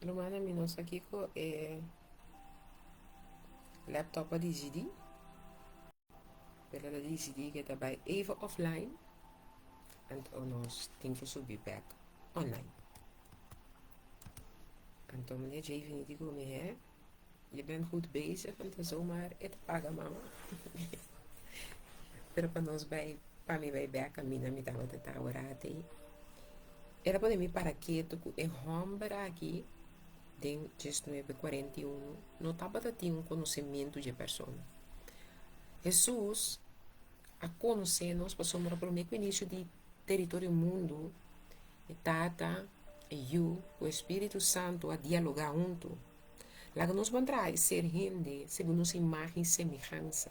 Rumannan mi no sa kiko e laptop a disidí, pero el a disidí ku e ta bai even offline, anto nos tin ku subi bèk online. Anto meneer Jevin di ku mi, hè, je bent goed bezig, anto zomaar e ta paga mama. Pero pa nos bai, pa mi bai bèk kaminda mi tabata ta ora atei. El a pone mi para ketu ku e hòmber aki den 1941 no tabata tin un konosementu dje persona. Hesus a konosé nos pasobra promé ku inisio di teritorio mundu e Tata, e Yu ku e Spiritu Santu a dialogá huntu. Laga nos ban traha e ser hende segun nos imágen i semehansa.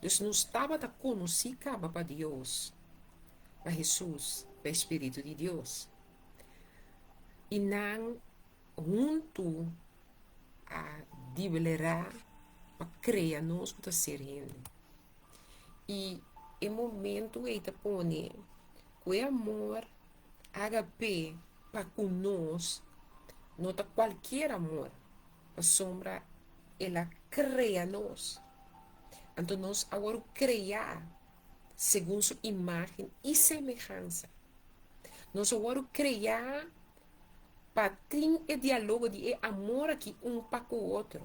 Dus nos tabata konosí kaba pa Dios. Pa Hesus, pa e spiritu di Dios. I nan huntu a dibelerá pa krea nos ku ta ser hende. I e momentu ei ta pone ku e amor agape pa ku nos no ta kualkier amor, pasobra el a krea nos. Anto nos a wòrdu kreá segun su imágen i semehansa. Nos a wòrdu kreá pa tin e dialogo di e amor aki un pa ku otro.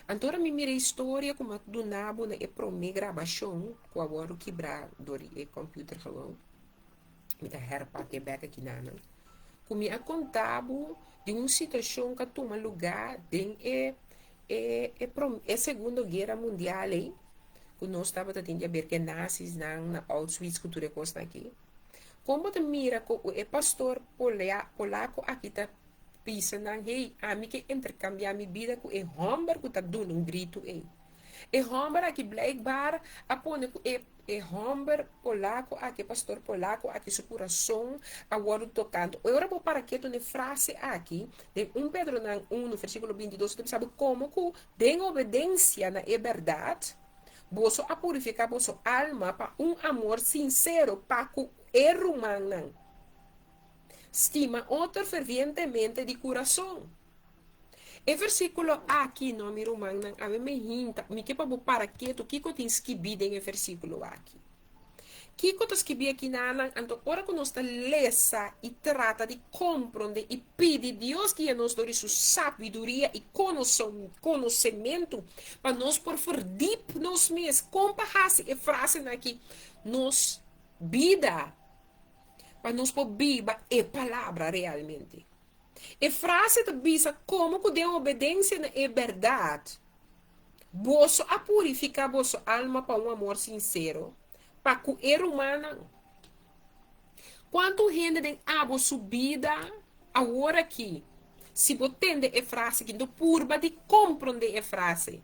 Anto ora mi mira e historia ku mi a duna bo na e promé grabashon ku a wòrdu kibrá dor di e kòmpiuter gewoon, mi ta herpak e bèk aki nan, ku mi a konta bo di un situashon ku a tuma lugá den e e e segundo guera mundial ei, ku nos tabata tin di aber ku e nazisnan na Auschwitz ku tur e kosnan aki. Kon bo ta mira ku e pastor polako aki ta bisa nan, Hey, ami ke interkambiá mi bida ku e hòmber ku ta duna un gritu ei. E hòmber aki blijkbaar a pone ku e e hòmber polako aki, e pastor polako aki su kurason a wòrdu toká. Anto ora bo para ketu na e frase aki, den un Pedronan unu versíkulo 22, ta bisa bo komo ku Den obedensia na e bèrdat, boso a purifiká boso alma pa un amor sinsero pa ku e rumannan. Stima otro fervientemente di kurason. E versíkulo aki, no, mi rumannan, awe mi hinta, mi ke pa bo para ketu kiko tin skibí den e versíkulo aki. Kiko ta skibí aki nanan? Anto ora ku nos ta lesa i trata di komprondé i pidi Dios guia nos dor di su sabiduria i konosementu pa nos por verdiep nos mes kon pa hasi e frasenan aki nos bida, pa nos por biba e palabra realmente. E frase ta bisa komo ku den obedensia na e bèrdat, Boso a purifiká boso alma pa un amor sinsero pa ku e rumannan. Kuantu hende den abo su bida awor aki, si bo tende e frase aki, no purba di komprondé e frase.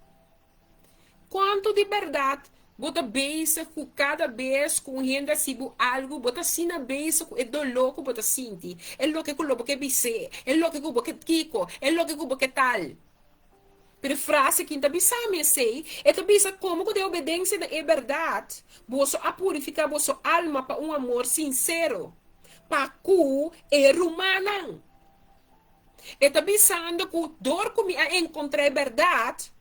Kuantu di bèrdat bo ta bezig ku kada bes ku un hende hasi bo algu, bo ta asina bezig ku e doló ku bo ta sinti, e loke ku lo bo ke bis'é, e loke ku bo ke kiko, e loke ku bo ke tal. Pero e frase kin ta bisa mi esei, e ta bisa komo ku den obedensia na e bèrdat, boso a purifiká boso alma pa un amor sinsero pa ku e rumannan. E ta bisando ku dor ku mi a enkontrá e bèrdat,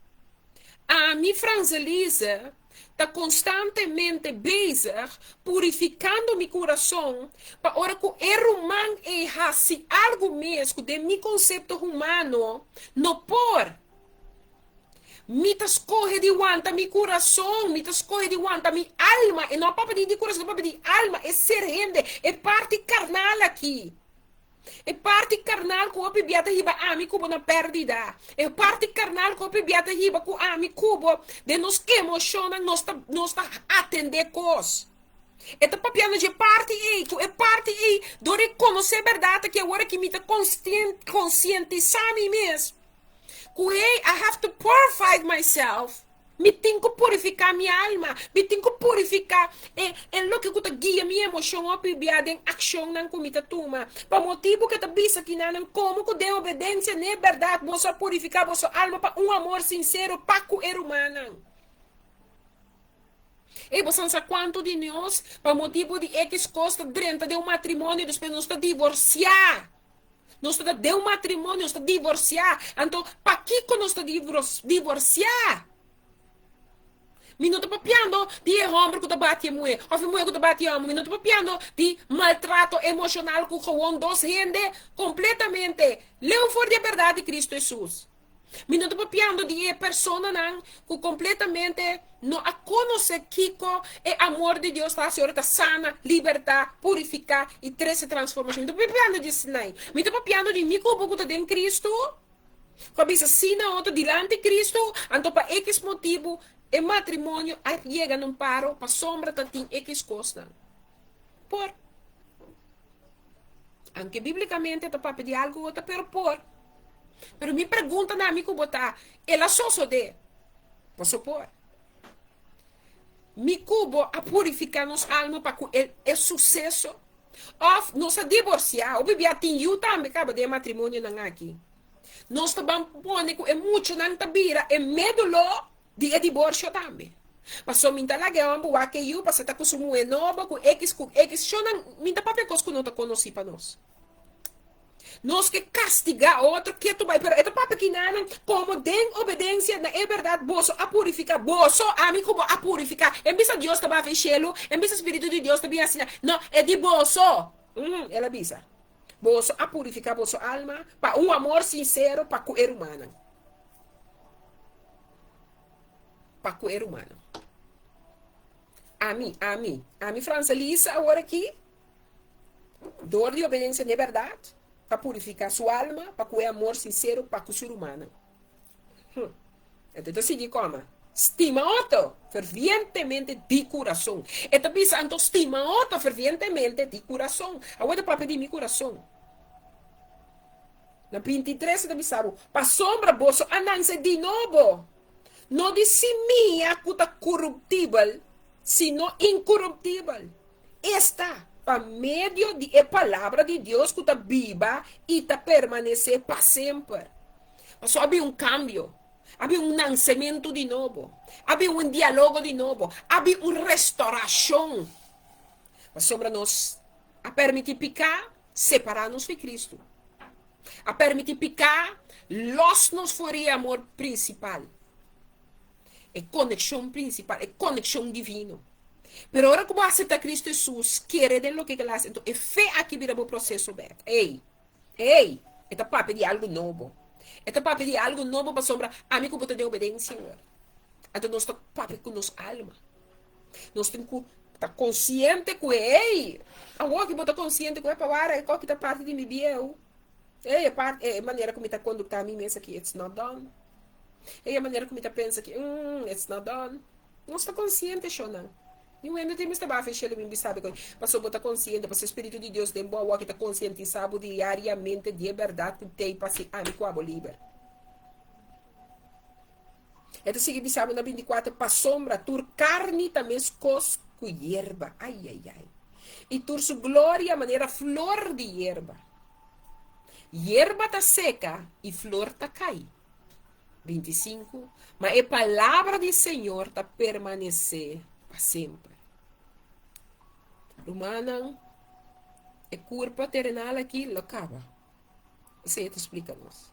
ami, Franselise, ta konstantemente bezig purifikando mi kurason pa ora ku e ruman ei hasi algu mes ku den mi konsepto humano no por. Mi ta skohe di wanta mi kurason, mi ta skohe di wanta mi alma, e no a papia di kurason, e ta papia di alma, e ser hende, e parti karnal aki. E parti karnal ku hopi bia ta hiba ami ku bo na pèrdida. E parti karnal ku hopi bia ta hiba ku ami ku bo den nos emoshonnan nos ta nos ta atendé kos. E ta papiando dje parti ei, ku e parti ei dor di konosé bèrdat aki awor aki mi ta konsientisá mi mes ku hey I have to purify myself. Mi tin ku purifiká mi alma, mi tin ku purifiká e e loke ku ta guia mi emoshon hopi bia den akshonnan ku mi ta tuma. Pa motibu ku e ta bisa kinanan, komo ku den obedensia n'e bèrdat boso a purifiká boso alma pa un amor sinsero pa ku e rumannan. Ey, boso sa kuantu di nos pa motibu di ekis kos ta drenta den un matrimonio despues nos ta divorsiá. Nos ta den un matrimonio, nos ta divorsiá. Anto, pakiko nos ta divorsiá? Mi no ta papiando di e hòmber ku ta bati e muhé òf e muhé ku ta bati e hòmber. Mi no ta papiando di maltrato emoshonal ku gewoon dos hende kompletamente leu for di e bèrdat di Kristu Hesus. Mi no ta papiando di e personanan ku kompletamente no a konosé kiko e amor di Dios ta hasi ora ta sana, libertá, purifiká i trese transformashon. Mi no ta papiando di esnan. Mi ta papiando di mi ku bo ku ta den Kristu. Ku a bisa sí na otro dilanti Kristu, anto pa ekis motibu e matrimonio a yega na un paro pasobra ta tin ekis kosnan. Por. Anke bíblikamente ta papia di algu otro, pero por. Pero mi pregunta na mi ku bo ta, el a sosodé? Paso por. Mi ku bo a purifiká nos alma pa ku e e suseso? Òf nos a divorsiá, hopi bia tin yu tambe kaba den e matrimonionan aki. Nos ta ban pone ku e muchanan ta bira e medulo di e diborsio tambe. Pasobra mi ta laga e hòmber wak e yu pasobra ta ku su muhé nobo, ku ekis ku ekis. Shonnan, mi ta papia kos ku no ta konosí pa nos. Nos ke kastigá otro ketu bai, pero e ta papia kinanan komo den obedensia na e bèrdat boso a purifiká. Boso, ami ku bo a purifiká. En bisa Dios ta baha e shelu, en bisa Spiritu di Dios ta bin asina. No, e di boso. El a bisa, Boso a purifiká boso alma pa un amor sinsero pa ku e rumannan. Pa ku e rumannan. Ami, ami, ami Franselisa awor aki. Dor di obedensia n'e bèrdat, ta purifiká su alma pa ku e amor sinsero pa ku su rumannan. Hm. Anto e ta sigui kòma, Stima otro fervientemente di kurason. E ta bisa anto stima otro fervientemente di kurason. Awor e ta papia di mi kurason. Na 23 e ta bisa bo, Pasobra boso a nanse di nobo, no di simia ku ta koruptibel, sino inkoruptibel. Esta, pa medio di e Palabra di Dios ku ta biba i ta permanesé pa semper. Pasobra a bin un kambio, a bin un nansementu di nobo, a bin un dialogo di nobo, a bin un restourashon. Pasobra nos a permití piká separá nos di Kristu, a permití piká lòs nos for di e amor prinsipal, e konekshon prinsipal, e konekshon divino. Pero ora ku bo aseptá Kristu Hesus, kere den loke ku el a hasi, enton e fe aki bira bo proseso bèk. Ey! Ey! E ta papia di algu nobo. E ta papia di algu nobo pasobra ami ku bo ta den obedensia awor. Anto nos ta papia ku nos alma. Nos tin ku ta konsiente ku ey! Awor ki bo ta konsiente ku epa wara e koki ta parti di mi bieu. Ey, e parti, e manera ku mi ta konduktá mi mes aki, it's not done. Ey, e manera ku mi ta pensa aki, mm, it's not done. Nos ta konsiente, shonnan. Niun hende tin mester baha feshel mi bisa bo pasobra bo ta konsiente, pasobra e Spiritu di Dios den bo awor ki ta konsientisá bo diariamente di e bèrdat ku t'ei pa si ami ku abo liber. E ta sigui bisa bo na 24, Pasobra tur karni ta meskos ku yerba, ai ai ai, i tur su gloria manera flor di yerba. Yerba ta seka i flor ta kai. 25, Ma e palabra di Señor ta permanesé pa semper. Rumannan, e kurpa terenal aki lo kaba. Esei e ta splika nos.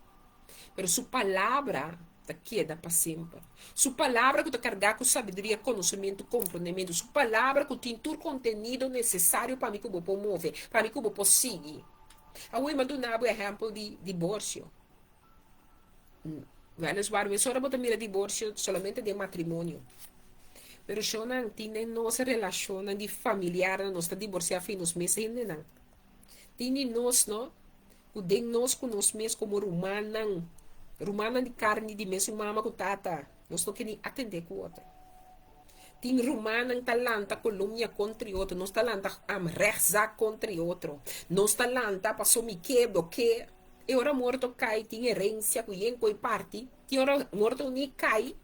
Pero su palabra ta keda pa semper. Su palabra ku ta kargá ku sabiduria, konosementu, komprondementu. Su palabra ku tin tur kontenido nesesario pa mi ku bo por move, pa mi ku bo por sigui. Awor mi a duna bo ehèmpel di diborsio. Weliswaar mesora bo ta mira diborsio solamente den matrimonio. Pero shownan tin den nos relashonnan di familiarnan nos ta diborsiá fi nos mes hendenan. Tin di nos no ku den nos ku nos mes komo rumannan, rumannan di karni di mesun mama ku tata, nos no ke ni atendé ku otro. Tin rumannan ta lanta kolumnia kontra otro, nos ta lanta rèchtzaak kontra otro, nos ta lanta paso mi ke, bo ke. E ora morto kai tin herensia ku yen koi parti, tin ora morto ni kai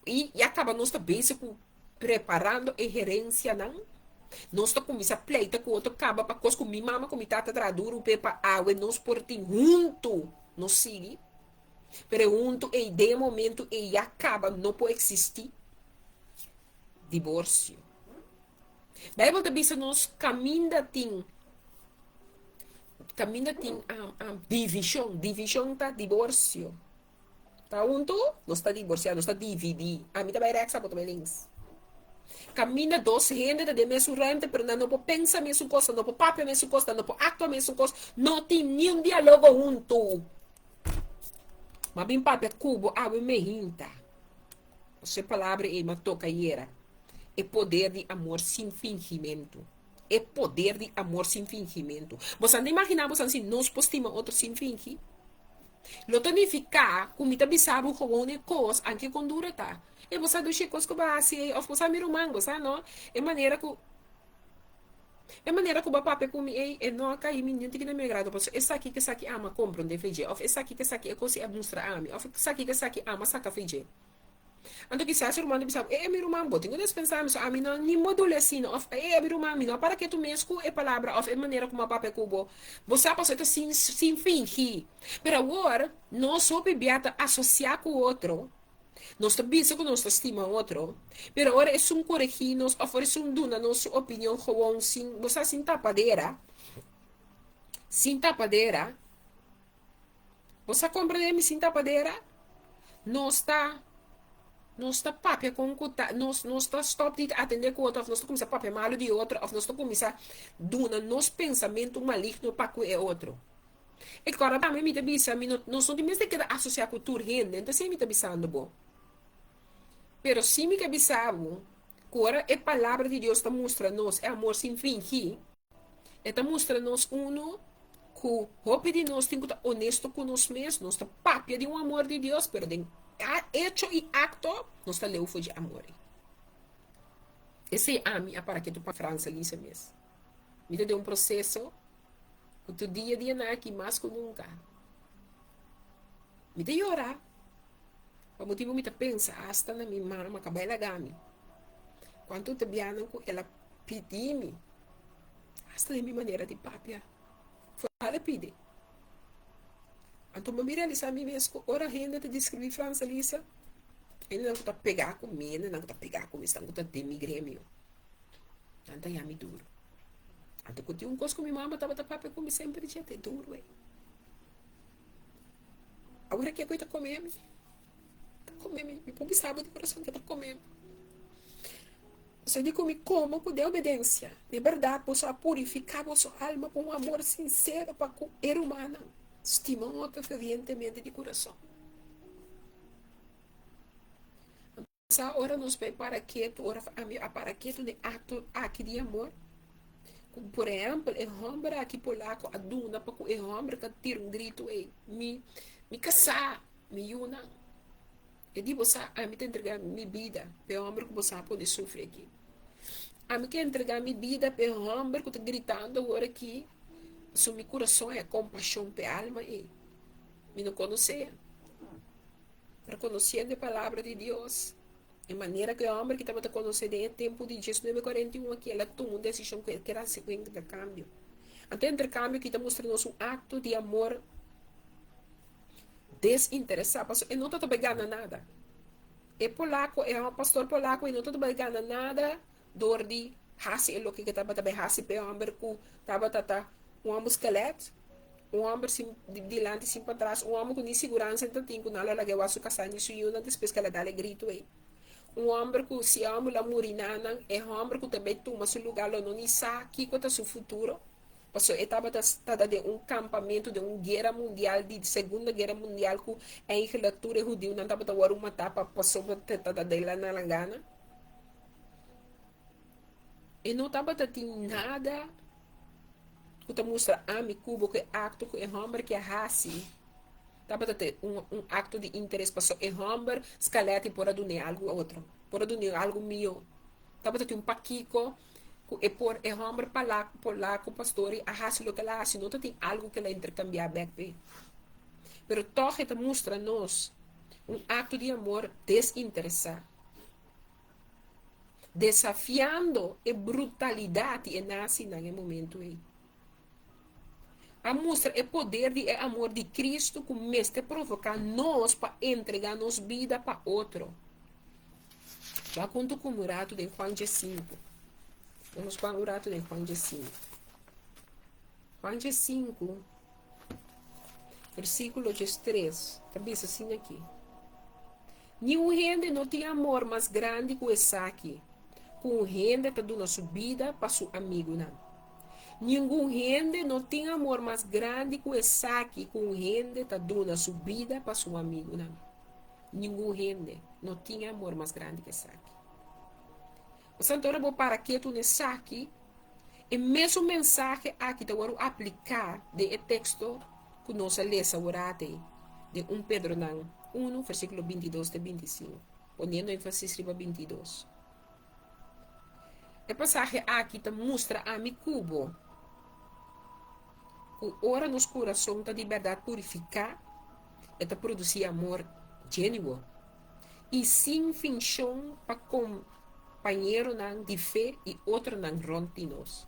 i ya kaba nos ta bezig ku preparando e herensianan. Nos ta kuminsá pleita ku otro kaba pa kos ku mi mama ku mi tata traha duru p'e pa awe nos por tin huntu nos sigui. Pero e huntu ei den e momentu ei ya kaba no por eksistí. Diborsio. Beibel ta bisa nos kaminda tin. Kaminda tin divishon. Divishon ta diborsio. Ta huntu, nos ta diborsiá, nos ta dividí. Ami ta bai rèks, abo ta bai links. Kaminda dos hende ta den mesun ruimte, pero nan no por pensa mesun kos, nan no por papia mesun kos, nan no por aktua mesun kos, no tin niun dialogo huntu. M'a bin papia ku bo awe mehinta. Pasobra e palabra ei m'a toka ayera, e poder di amor sin fingimentu. E poder di amor sin fingimentu. Boso a imaginá boso si nos por stima otro sin fingi? Lo ta nifiká ku mi ta bisa bo gewoon e kos anke kon duro e ta. E bo sa dushi e kos ku bo a hasi ei òf bo sa mi ruman, bo sa no? E manera ku e manera ku bo a papia ku mi ei e no a kai mi niun tiki na mi agrado pasobra esaki ku esaki ama komprondé fe dje òf esaki ku esaki e kos ei a mustra ami òf esaki ku esaki ama saka fe dje. Anto kisas e ruman ta bisa bo, E, mi ruman, bo tin ku despensá mi, so ami no ni modul'é asina, òf E, mi ruman, mi no a para ketu mes ku e palabra òf e manera ku mi a papia ku bo. Bo sa pasobra e ta sin sin fingi. Pero awor, nos hopi bia ta asosiá ku otro, nos ta bisa ku nos ta stima otro, pero ora esun koregí nos òf ora esun duna nos su opinion gewoon sin, bo sa, sin tapadera, sin tapadera, Bo sa komprendé mi sin tapadera? Nos ta nos ta papia kon ku ta nos nos ta stòp di atendé ku otro òf nos ta kuminsá papia malu di otro òf nos ta kuminsá duna nos pensamentu maligno pa ku e otro. E kòrda tambe mi ta bisa mi no nos no tin mester keda asosiá ku tur hende, entonces mi ta bisando bo. Pero si mi ke bisa bo ku ora e palabra di Dios ta mustra nos e amor sin fingi, E ta mustra nos unu ku hopi di nos tin ku ta onesto ku nos mes, nos ta papia di un amor di Dios, pero den echo i akto nos ta leu for dje amor ei. Esei ami a para ketu pa Fransa Lisa mes. Mi ta den un proseso ku tur dia dia nan aki mas ku nunka. Mi ta yora pa motibu mi ta pensa asta na mi mama ka bai laga mi. Kuantu ta bianan ku el a pidi mi, asta den mi manera di papia, foral e pidi. Anto mi realisa mi mes ku ora hende ta describi Frans Elisa, hendenan ku ta pega ku mi, hendenan ku ta pega ku mi, esnan ku ta den mi gremio, nan ta yami duru. Anto ku tin un kos ku mi mama tabata papia ku mi semper dje, ta e duru ei. Awor ke ku e ta kome mi? Ta kome mi, mi por bisa bo di kurason ke ta kome mi. Boso di ku mi komo ku den obedensia di bèrdat boso a purifiká boso alma ku un amor sinsero pa ku e rumannan, stima otro fervientemente di kurason. Sa ora nos bai para ketu, ora ami a para ketu den akto aki di amor, ku por ehèmpel e hòmber aki polako a duna pa ku e hòmber ta tira un gritu ei, mi mi kasá, mi yunan. E di bo sa, ami ta entregá mi bida pa e hòmber ku bo sa pone sufri aki. Ami ke entregá mi bida pa e hòmber ku ta gritando awor aki, pasobra mi kurason e kompashon pa e alma ei. Mi no konosé, pero konosiendo e palabra di Dios, e manera ku e hòmber ki tabata konosé den e tempu di 1941 aki, el a tuma un desishon ku el kier hasi un interkambio. Anto e interkambio aki ta mustra nos un akto di amor. Desinteresá, pasobra e no ta ta bai gana nada. E polaco, e pastor polaco e no ta ta bai gana nada dor di hasi e loke ke tabata bai hasi pa e homber ku tabata ta un homber skelet, un homber sin dilanti sin patras, un homber ku ni siguransa e ta tin ku nan lo laga e wak su kasá ni su yunan despues ke el a dal e gritu ei. Un homber ku si e homber lo a muri nanan, e homber ku ta bai tuma su lugar lo no ni sa kiko ta su futuro. Pasobra e tabata sta den un kampamentu, den un guera mundial, di Segunda Guera Mundial, ku eigenlijk tur e hudiunan tabata wòrdu matá pa pasobra te tabata den la nan gana. E no tabata tin nada ku ta mustra ami ku bo ku e akto ku e hòmber ke a hasi tabata te un un akto di interes pasobra e hòmber skalèt i por a dun'é algu otro, por a dun'é algu mihó. Tabata tin un pakiko ku e por e hòmber polaco pastori a hasi loke el a hasi no ta tin algu ku el a interkambiá bèk p'e. Pero tòg e ta mustra nos un akto di amor desinteresá, desafiando e brutalidat di e nazinan e momentu ei. A mustra e poder di e amor di Cristo cu mester provoca nos pa entrega nos bida pa otro. Wak hunto cu mi un rato den Juan diescinco. Nos ban un rato den Juan diescinco. Juan 5, versíkulo 3, ta bisa asina aki, Niun hende no tin amor mas grandi ku esaki, ku un hende ta duna su bida pa su amigunan. Ningun hende no tin amor mas grandi ku esaki, ku un hende ta duna su bida pa su amigunan. Ningun hende no tin amor mas grandi ku esaki. Pasobra ora bo para ketu na esaki, e mesun mensahe aki ta wòrdu apliká den e teksto ku nos a lesa aworate den 1 Pedronan 1, versíkulo 22 te 25, poniendo énfasis riba 22. E pasahe aki ta mustra ami ku bo ku ora nos kurason ta di bèrdat purifiká, e ta produsí amor genuo i sin finshon pa kompañeronan di fe i otronan rònt di nos.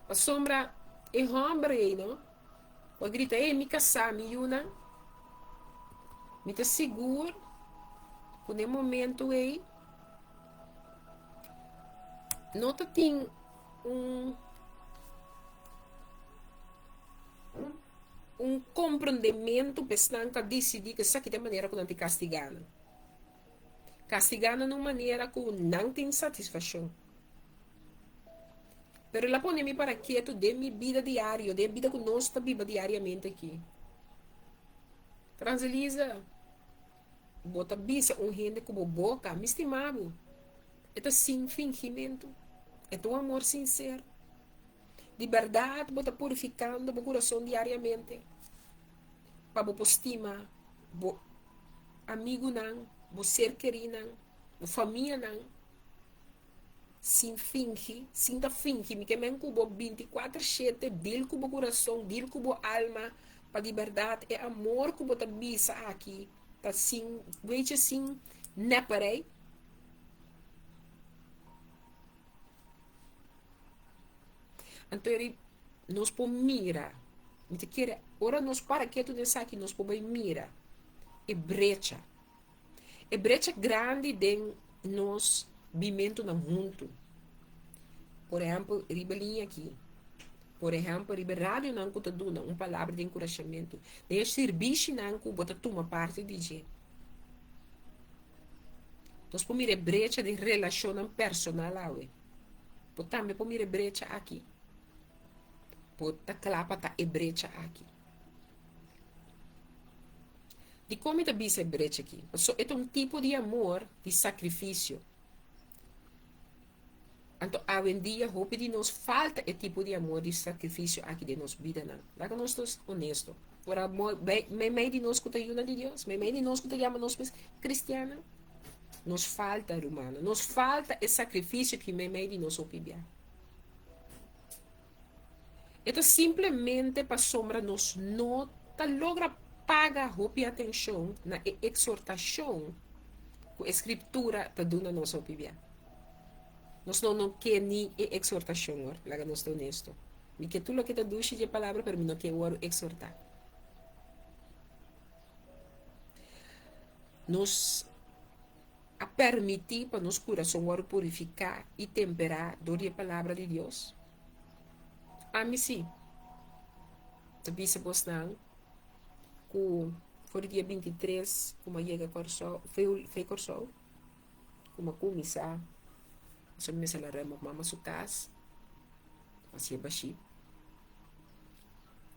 Pasobra e hòmber ei no ku a grita, Ei, mi kasá, mi yunan, mi ta sigur ku na e momentu ei no ta tin un un komprondementu pa esnan ku a disidí ku esaki ta e manera ku nan tin kastigá nan. Kastigá nan na un manera ku nan tin satisfakshon. Pero el a pone mi para ketu den mi bida diario, den e bida ku nos ta biba diariamente aki. Franselisa. Bo ta bisa un hende ku bo boka, Mi stima bo. E ta sin fingimentu. E ta un amor sinsero. Di bèrdat bo ta purifikando bo kurason diariamente pa bo por stima bo amigunan, bo ser kerinan, bo famianan sin fingi, sin ta fingi. Mi ke men ku bo bintikuater shete dil ku bo kurason, dil ku bo alma, pa di bèrdat e amor ku bo ta bisa aki ta sin wechi sin nèperei. Anto eri nos por mira, mi ta kere ora nos para ketu den esaki nos por bai mira e brecha. E brecha grandi den nos bimentunan huntu. Por ehèmpel, riba e liña aki. Por ehèmpel, riba e radionan ku ta duna un palabra di enkurashamentu. Den e sirbishinan ku bo ta tuma parti di dje. Nos por mira e brecha den relashonnan personal awe. Bo tambe por mira e brecha aki. Bo ta kla pa ta e brecha aki. Dikon mi ta bisa e brecha aki? Pasobra e ta un tipo di amor di sakrifisio. Anto awendia hopi di nos falta e tipo di amor di sakrifisio aki den nos bidanan. Laga nos ta onesto. Ora meimei di nos ku ta yunan di Dios, meimei di nos ku ta yama nos mes kristiannan, nos falta, rumannan, nos falta e sakrifisio ki meimei di nos hopi bia. E ta simplemente pasobra nos no ta logra paga hopi atenshon na e eksortashon ku e Skriptura ta duna nos hopi bia. Nos no no ke ni e eksortashon hoor, laga nos ta onesto. Mi ke tur loke ta dushi dje palabra pero mi no ke wòrdu eksortá. Nos a permití pa nos kurason wòrdu purifiká i temperá dor di e Palabra di Dios? Ami sí ta bisa bosnan ku for di dia 23 ku mi a yega Kòrsou, fei Kòrsou, ku mi a kuminsá, pasobra mi mester a rèm op mama su kas, hasié bashí.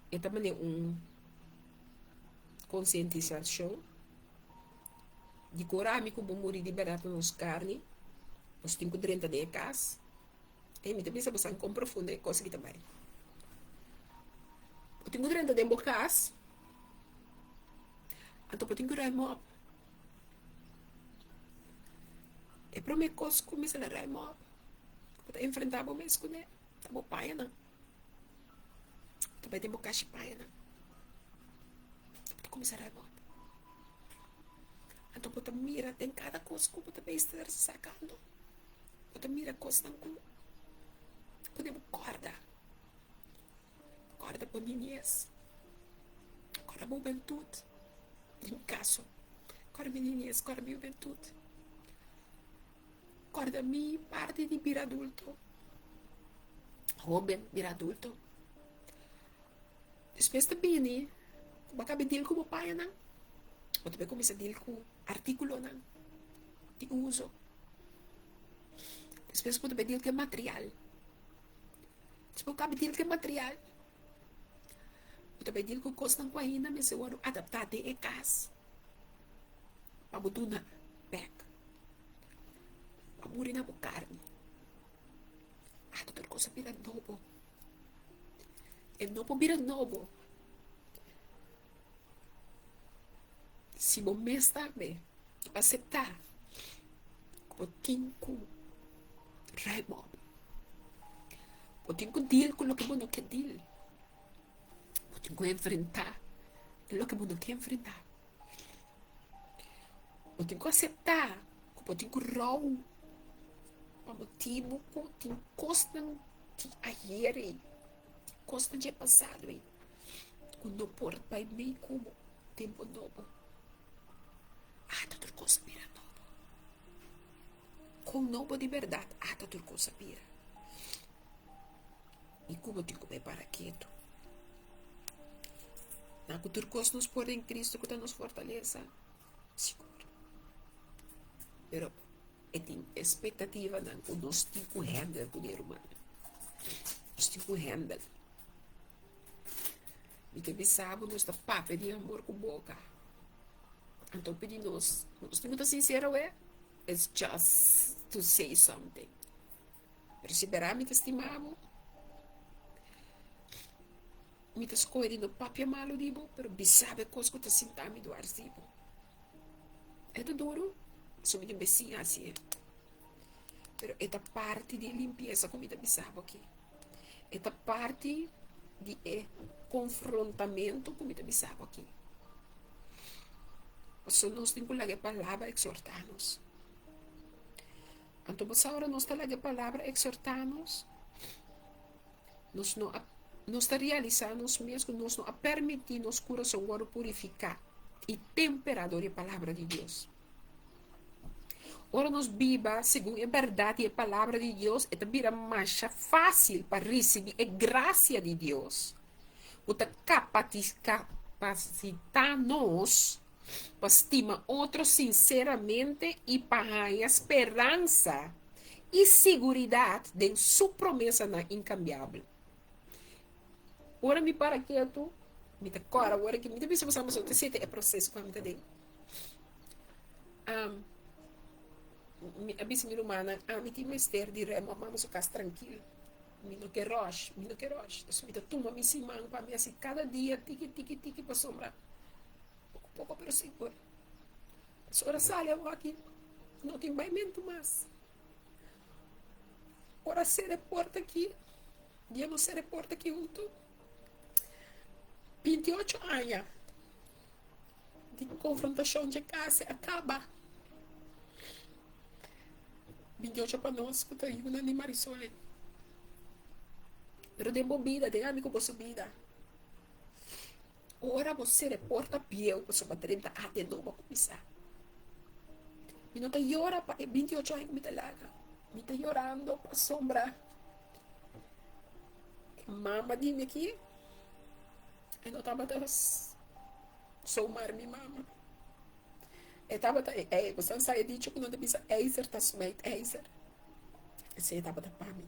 E ta manera un konsientisashon. Di ku ora ami ku bo muri di bèrdat na nos karni, nos tin ku drenta den e kas. Ei, mi ta bisa bo san kon profundo e kos aki ta bai. Bo tin ku drenta den bo kas, anto bo tin ku ruim op. E promé kos ku mester na ruim op, ku bo ta enfrentá bo mes kuné, ta bo pañanan. Bo ta bai den bo kashi pañanan, bo ta kuminsá ruim op. Anto bo ta mira den kada kos ku bo ta mester sakando. Bo ta mira kosnan ku pone bo kòrda. Kòrda bo niñes, kòrda bo hubentut. Den mi kaso, kòrda mi niñes, kòrda mi hubentut. Kòrda mi parti di bira adulto, hóben bira adulto. Despues ta bini ku bo a kaba deal ku bo pañanan, bo ta bai kuminsá deal ku artíkulonan di uso. Despues bo ta bai deal ku e material. Despues bo kaba deal ku e material, bo ta bai deal ku kosnan ku ainda mester wòrdu adaptá den e kas pa bo duna bèk, pa muri na bo karni. Ata tur kos a bira nobo. E no por bira nobo si bo mes tambe aseptá ku bo tin ku ruim op. Bo tin ku deal ku loke bo no ke deal. Bo tin ku enfrentá e loke bo no ke enfrentá. Bo tin ku aseptá ku bo tin ku rou pa motibu ku tin kosnan di ayer ei, kosnan dje pasado ei ku no por bai mei ku bo tempu nobo. Ata tur kos a bira nobo. Kon nobo di bèrdat ata tur kos a bira. I ku bo tin ku bai para ketu. Na ku tur kos nos por den Kristu ku ta nos fortalesa, sigur. Pero e tin espektativanan ku nos tin ku hèndel kuné rumannan. Nos tin ku hèndel. Mi ta bisa bo nos ta papia di amor ku boka. Anto pidi nos, nos tin ku ta sinsero wè, it's just to say something. Pero si bèrdat mi ta stima bo, mi ta skohe di no papia malu di bo, pero bisa bo e kos ku ta sinta mi duars di bo. E ta duru, pasobra mi tin besiña hasi e. Pero e ta parti di e limpiesa ku mi ta bisa bo aki. E ta parti di e konfrontamentu ku mi ta bisa bo aki. Pasobra nos tin ku laga e palabra eksortá nos. Anto bo sa ora nos ta laga e palabra eksortá nos, nos no a nos ta realisá nos mes ku nos no a permití nos kurason wòrdu purifiká i temperá dor di e palabra di Dios. Ora nos biba segun e bèrdat di e palabra di Dios, e ta bira masha fásil pa risibí e grasia di Dios ku ta kapasitá nos pa stima otro sinseramente i pa haña speransa i siguridat den su promesanan inkambiabel. Ora mi para ketu, mi ta kòrda ora ki mi ta bisa boso boso ta sinti e proseso ku ami ta den. Mi a bisa mi rumannan, ami tin mester di rema pa boso kas trankil. Mi no ke rush, mi no ke rush. Entonces mi ta tuma mi siman pa mi hasi kada dia tiki tiki tiki pasobra poko poko pero sigur. Pasobra ora sali awor aki no tin baimentu mas. Ora sera e porta aki, dia nos sera e porta aki huntu, 28 aña di konfrontashon dje kas a kaba. 28 pa nos ku ta yunan di Marisol. Pero den bo bida, den ami ku boso bida, ora bo sera e porta bieu pasobra drenta ate nobo a kuminsá. Mi no ta yora pa e 28 aña ku mi ta laga. Mi ta yorando pasobra e mama di mi aki e no tabata zomaar mi mama. E tabata e ei, boso sa e dicho ku nan ta bisa ijzer ta smijt ijzer. Esei tabata pa mi.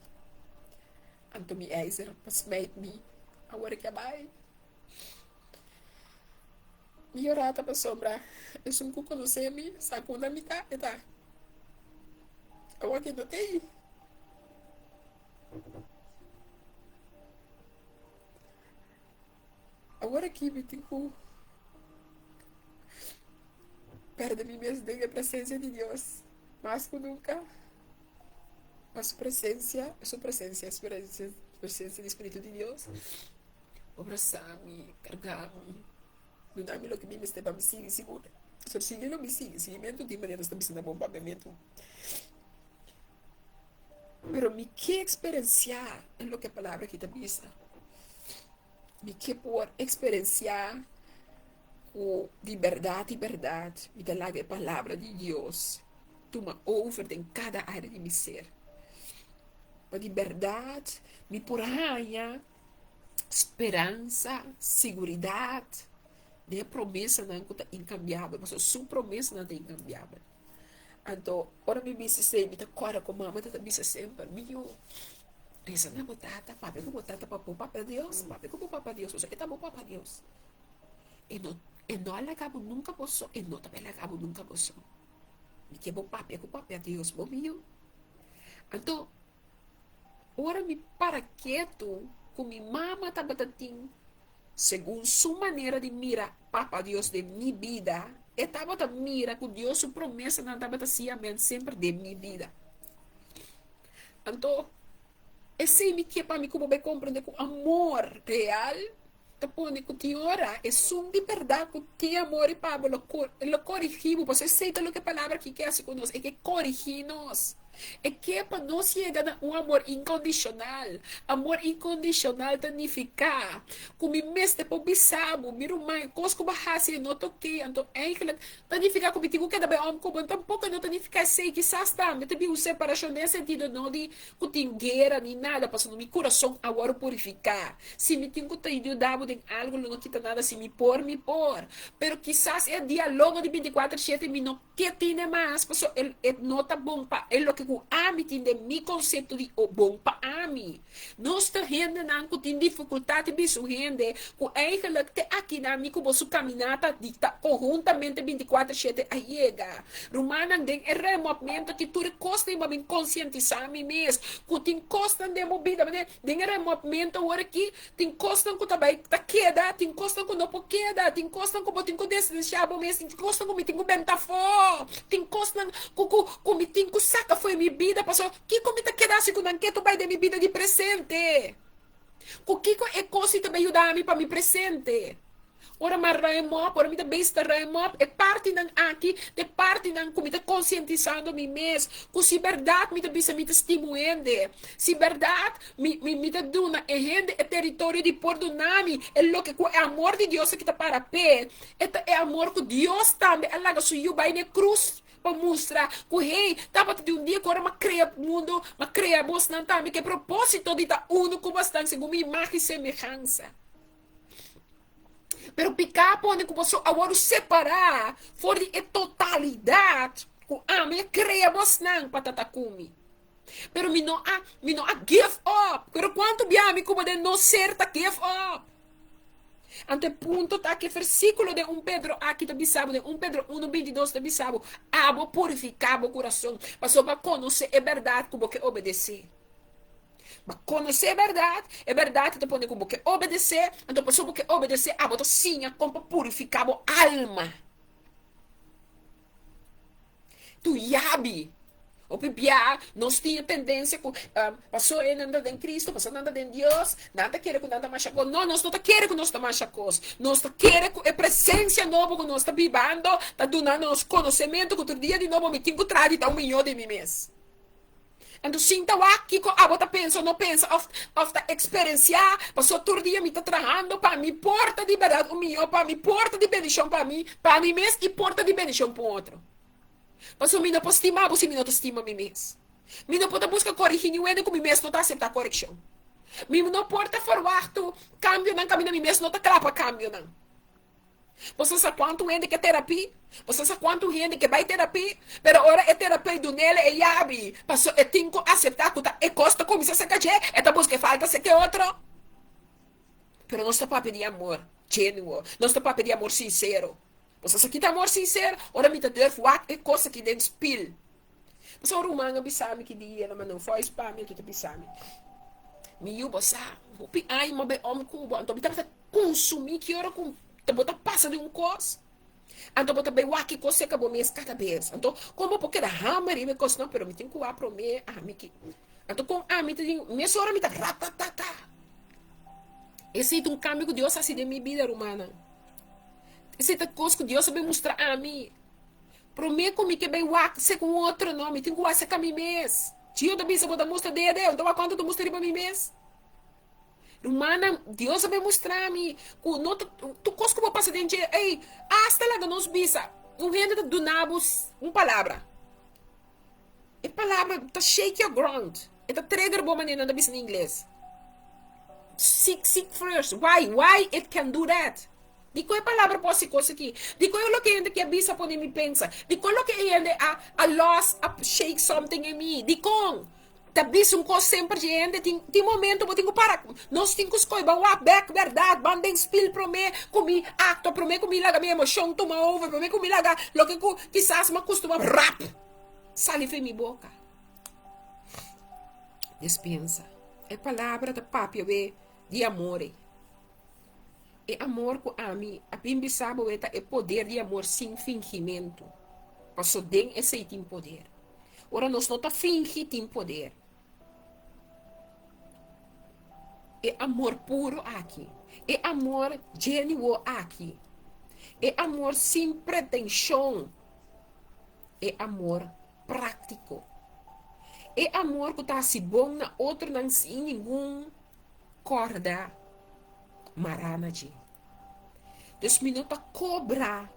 Anto mi ijzer pa smijt mi awor ke a bai. Mi yora ta pasobra esun ku konosé mi sa ku unda mi ta, e ta. Awor ke no t'ei. Awor aki mi tin ku perde mi mes den e presencia di Dios mas ku nunka. Pa su presencia, su presencia, su presencia di Spiritu di Dios abrasa mi, karga mi, duna mi loke mi mester pa mi sigui sigur. So sigui lo mi sigui, siguimentu tin manera nos ta bisa na bon papiamentu. Pero mi ke eksperensiá e loke e palabra aki ta bisa. Mi ke por eksperensiá ku di bèrdat di bèrdat mi ta laga e palabra di Dios tuma over den kada área di mi ser. Pa di bèrdat mi por haña. Speransa, siguridat den e promesanan ku ta inkambiabel, pasobra su promesanan ta inkambiabel. Anto, ora mi bisa esei, mi ta kòrda ku mama ta bisa semper, Mi yu, resa na bo tata, papia ku bo tata pa bo papia Dios, papia ku bo papa Dios, pasobra e ta bo papa Dios. E no, e no a laga bo nunka bo so, e no ta bai laga bo nunka bo so. Mi ke bo papia ku papia Dios bo, mi yu. Anto, Ora mi para ketu ku mi mama tabata tin segun su manera di mira Papa Dios den mi bida, e tabata mira ku Dios su promesanan tabata sí amén semper den mi bida. Anto, esei mi ke pa mi ku bo bai komprende ku amor real ta pone ku tin ora esun di bèrdat ku tin amor i pa bo lo lo korigí bo, pasobra esei ta loke e palabra aki ke hasi ku nos, e ke korigí nos. E ke pa nos yega na un amor inkondishonal. Amor inkondishonal ta nifiká ku mi mester por bisa bo, mi ruman, e kos ku bo a hasi e no ta oké. Anto eigentlik ta nifiká ku mi tin ku keda bai òm ku bo. Tampoko e no ta nifiká esei. Kisas tambe ta bin un separashon den e sentido no di ku tin guera ni nada, pasobra mi kurason a wòrdu purifiká. Si mi tin ku ta yuda bo den algu lo no kita nada. Si mi por, mi por. Pero kisas e dialogo di bintikuater shete mi no. Ke tine mas, paso el e no ta bon pa e loke ku ami tin den mi konsepto di o bon pa ami. Nos ta hendenan ku tin difikultat di bisa un hende ku eigenlik te akinan mi ku bo su kaminata di ta konhuntamente bintikuater shete a yega. Rumannan, den e remòpmentu aki tur e kosnan bo a bin konsientisá mi mes ku tin kosnan den bo bida, manera den e remòpmentu awor aki Tin kosnan ku ta bai ta keda, tin kosnan ku no por keda, tin kosnan ku bo tin ku distansiá bo mes, tin kosnan ku mi tin ku benta afó, tin kosnan ku ku ku mi tin ku saka for di mi bida pasobra kiko mi ta keda hasi ku nan ke ta bai den mi bida di presente? Ku kiko e kos ei ta bai yuda mi pa mi presente? Ora mi a ruim op, ora mi ta bezig ta ruim op, e partinan aki ta e partinan ku mi ta konsientisando mi mes ku si bèrdat mi ta bisa mi ta stima un hende, si bèrdat mi mi mi ta duna e hende e teritorio di por duna mi e loke ku e amor di Dios aki ta para p'e, e ta e amor ku Dios tambe a laga su yu bai na e krus pa mustra ku hey, tabata di un dia ku ora mi a krea mundu, mi a krea bosnan tambe ku e propósito di ta unu ku bosnan segun mi imágen i semehansa. Pero piká pone ku boso a wòrdu separá for di e totalidat ku ami a krea bosnan pa ta ta ku mi. Pero mi no a, mi no a give up. Pero kuantu bia mi ku bo den no ser ta give up? Anto e punto ta ku e versíkulo den un Pedro aki ta bisa bo, den un Pedro uno bintidos ta bisa bo, Abo purifiká bo kurason, pasobra bo a konosé e bèrdat ku bo ke obedesé. Bo konosé e bèrdat, e bèrdat ta pone ku bo ke obedesé, anto pasobra bo ke obedesé abo ta siña kon pa purifiká bo alma. Tu yabi. Hopi bia nos tin e tendensia ku pasobra e nan ta den Kristu, pasobra nan ta den Dios, nan ta kere ku nan ta masha kos. No, nos no ta kere ku nos ta masha kos. Nos ta kere ku e presensia nobo ku nos ta bibando ta duna nos konosementu ku tur dia di nobo mi tin ku traha di ta un mihó di mi mes. Anto sin ta wak kiko abo ta pensa o no pensa of of ta eksperensiá, pasobra tur dia mi ta trahando pa mi por ta di bèrdat un mihó pa mi, por ta di bendishon pa mi, pa mi mes i por ta di bendishon pa un otro. Pasobra mi no por stima bo si mi no ta stima mi mes. Mi no por ta buska korigí niun hende ku mi mes no ta aseptá korekshon. Mi no por ta ferwachtu kambionan kaminda mi mes no ta kla pa kambionan. Boso sa kuantu hende ke terapi? Boso sa kuantu hende ke bai terapi? Pero ora e terapei dunele e yabi, paso e tin ku aseptá ku ta e kos ta kuminsá serka dje, e ta buska e falta serka e otro. Pero nos ta papia di amor genuo, nos ta papia di amor sinsero. Boso sa kita amor sinsero? Ora mi ta durf wak e kos aki den spil. Pasobra un ruman a bisa mi ki dia, el a manda un voice pa mi, anto ta bisa mi, Mi yu, bo sa, hopi aña mi a bai om ku bo, anto mi tabata kunsumí ki ora ku bo ta pasa den un kos, anto bo ta bai wak e kos serka bo mes kada bes. Anto, kon bo por keda hamber riba e kosnan? Pero mi tin ku wak promé ami ki. Anto kon ami ta tin, mesora mi ta ratatata. Esei ta un kambio ku Dios a hasi den mi bida, rumannan. Esei ta kos ku Dios a bin mustra ami. Promé ku mi ke bai wak sek un otro no, mi tin ku wak sek ami mes. Tio ta bisa bo ta mustra dede, bo ta wak kuantu ta mustra riba mi mes. Rumannan, Dios a bai mustra mi ku no ta tur kos ku bo pasa den dje, ey, asta laga nos bisa, un hende ta duna bo un palabra. E palabra ta shake your ground, e ta trigger bo manera nan ta bisa na ingles. Seek, seek first. Why? Why it can do that? Dikon e palabra por hasi kos aki? Dikon e loke hende ke a bisa pone mi pensa? Dikon loke e hende a a los a shake something in mi? Dikon? Ta bisa un kos semper dje hende tin tin momento bo tin ku para nos tin ku skohe ban wak bek bèrdat ban den spil promé ku mi aktua promé ku mi laga mi emoshon tuma over promé ku mi laga loke ku kisas mi a kustuma rap sali for mi boka. Despensa. E palabra ta papia we di amor ei. E amor ku ami a bin bisa bo e ta e poder di amor sin fingimentu. Paso den esei tin poder. Ora nos no ta fingi tin poder. E amor puro aki, e amor genuo aki, e amor sin pretenshon, e amor práktiko, e amor ku ta hasi bon na otronan sin ningun Kòrda mará na dje. Dus mi no ta kobra,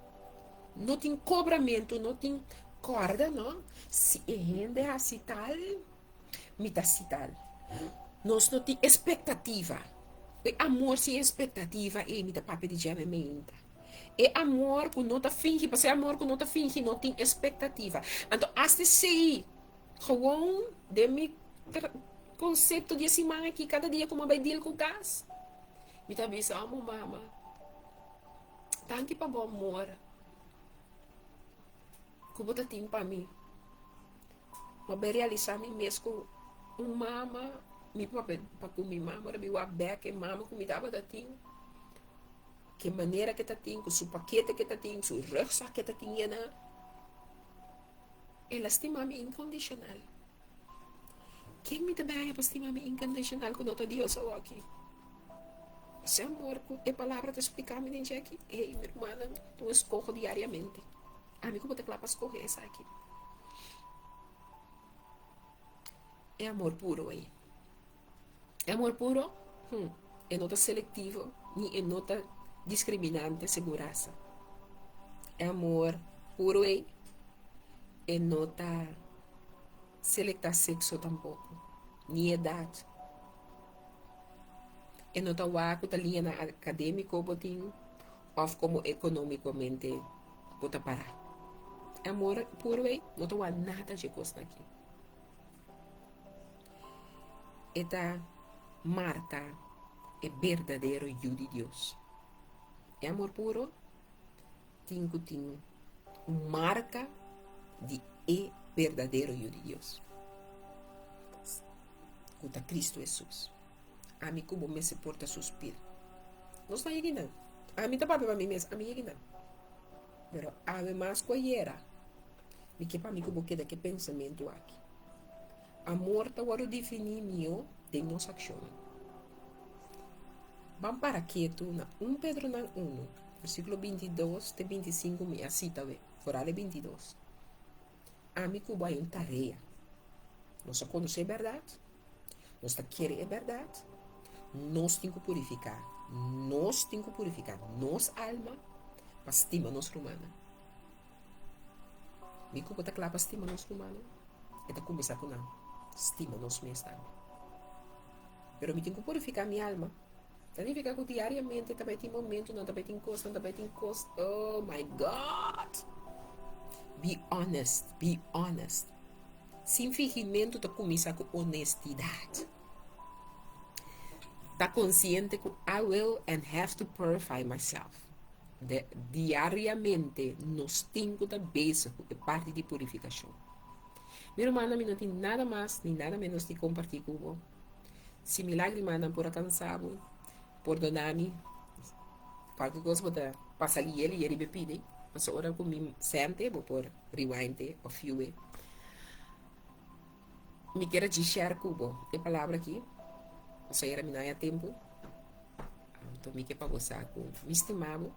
no tin kobramentu, no tin kòrda no. Si e hende hasi tal, mi ta hasi tal. Nos no tin espektativa. E amor sin espektativa ei mi ta papia di dje mi meinta. E amor ku no ta fingi, pasobra e amor ku no ta fingi no tin espektativa. Anto asta esei Gewoon den mi konsepto di e siman aki kada dia ku mi a bai deal ku kas mi ta bisa amo mama danki pa bo amor ku bo ta tin pa mi. Mi a bai realisa mi mes ku un mama mi papia pa ku mi mama ora mi wak bek e mama ku mi tabata tin ke manera ke ta tin ku su pakete ke ta tin su rugzak ke ta tin yena. El a stima mi inkondishonal. Ken mi ta bai haña pa stima mi inkondishonal ku no ta Dios awoki? Ese amor ku e palabra ta splika mi den dje aki, ey, mi rumannan, ta un eskoho diariamente. Ami ku bo ta kla pa skohe esaki. E amor puro ei. E amor puro, hm, e no ta selectivo ni e no ta discriminante segun rasa. E amor puro ei, e no ta selecta sexo tampoco, ni edad. E no ta wak cu ta liñanan academico bo tin of como economicamente bo ta para. E amor puro ei no ta wak nada dje cosnan aki. E ta marka e berdadero Yu di Dios. E amor puro tin ku tin un marka di e berdadero Yu di Dios, ku ta Kristu Hesus. Ami ku bo mester por ta su spil. Nos ta yegi nan. Ami ta papia pa mi mes, ami yegi nan. Pero awe mas ku ayera, mi ke pa mi ku bo keda ku e pensamentu aki. Amor ta wòrdu definí mihó den nos akshonnan. Ban para ketu na un Pedronan unu, versíkulo 22 te 25 mi a sita awe, foral e 22. Ami ku bo hay un tarea. Nos a konosé e bèrdat, nos ta kere e bèrdat, nos tin ku purifiká, nos tin ku purifiká nos alma pa stima nos rumannan. Mi ku bo ta kla pa stima nos rumannan? E ta kuminsá ku nan stima nos mes tambe. Pero mi tin ku purifiká mi alma. Ta nifiká ku diariamente ta bai tin momentunan, ta bai tin kosnan, ta bai tin kos. Oh my God! Be honest, be honest. Sin fingimentu ta kuminsá ku honestidat. Ta konsiente ku I will and have to purify myself. De, diariamente nos tin ku ta bezig ku e parti di purifikashon. Mi rumannan, mi no tin nada mas ni nada menos di kompartí ku bo. Si mi lágrimanan por a kansa bo, pordoná mi. Kualke kos bo ta pasa lié lié riba e pidi, pasobra ora ku mi sente bo por rewind e òf view e. Mi kier a djis share ku bo e palabra aki, pasobra era mi no haña tempu. Anto mi ke pa bo sa ku mi stima bo,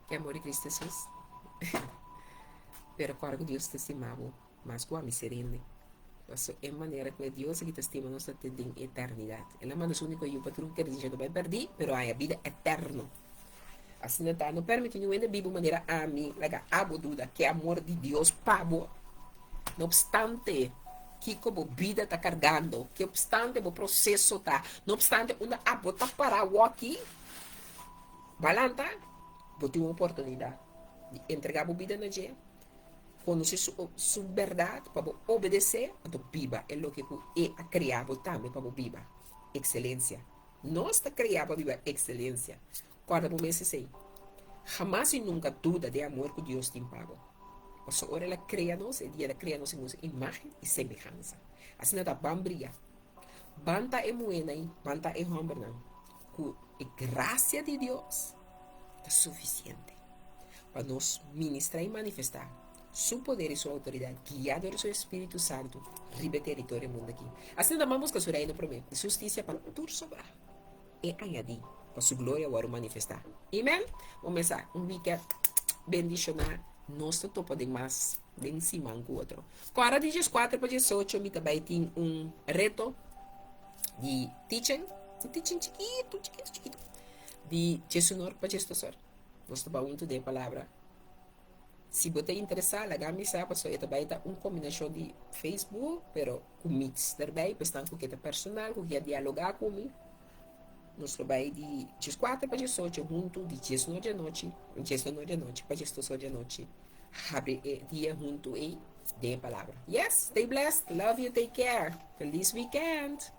ke amor di Cristo Jesus. Pero kòrda ku Dios ta stima bo mas ku ami ser hende. Pasobra e manera ku e Dios aki ta stima nos ta te den eternidat. El a manda su úniko Yu pa tur ku kere dje no bai pèrdí, pero haña bida eterno. Asina ta, no permití niun hende biba manera ami laga abo duda ke amor di Dios pa bo. No obstante. Kiko bo bida ta kargando, ki opstante bo proseso ta, no opstante unda abo ta pará awòki, bo a lanta, bo tin un oportunidat di entregá bo bida na dje, konosé su su bèrdat pa bo obedesé, anto biba e loke ku e a krea bo tambe pa bo biba, ekselensia. Nos ta krea pa biba ekselensia. Kòrda bo mes esei. Hamas i nunka duda den amor ku Dios tin pa bo. Pasobra ora el a krea nos, e dia el a krea nos segun su imágen i semehansa. Asina ta ban bria. Ban ta e muhénan i ban ta e hòmbernan ku e grasia di Dios ta sufisiente pa nos ministrá i manifestá Su poder i Su outoridat guiá dor di Su Espíritu Santu riba e teritorio mundu akí. Asina ta ban buska Su Reino promé i Su hustisia pa tur sobrá. E añadí, pa su gloria wòrdu manifestá. Amen! Bo mesa un wikènt bendishoná. Nos ta topa den mas den siman ku otro. Kòrda di dieskuater pa diesocho mi ta bai tin un reto di teaching, un teaching chikitu, chikitu, chikitu, di diesunor pa diesdosor. Nos ta bai huntu den e palabra. Si bo ta interesá, laga mi sa pasobra e ta bai ta un kombinashon di Facebook, pero ku mits derbei, pa esnan ku ke ta personal, ku ke a dialogá ku mi. Nos lo bai di dieskuater pa diesocho huntu, di diesnor di anochi, diesnor di anochi pa diesdosor di anochi, habri e dia huntu ei den e palabra. Yes, stay blessed, love you, take care. Feliz weekend!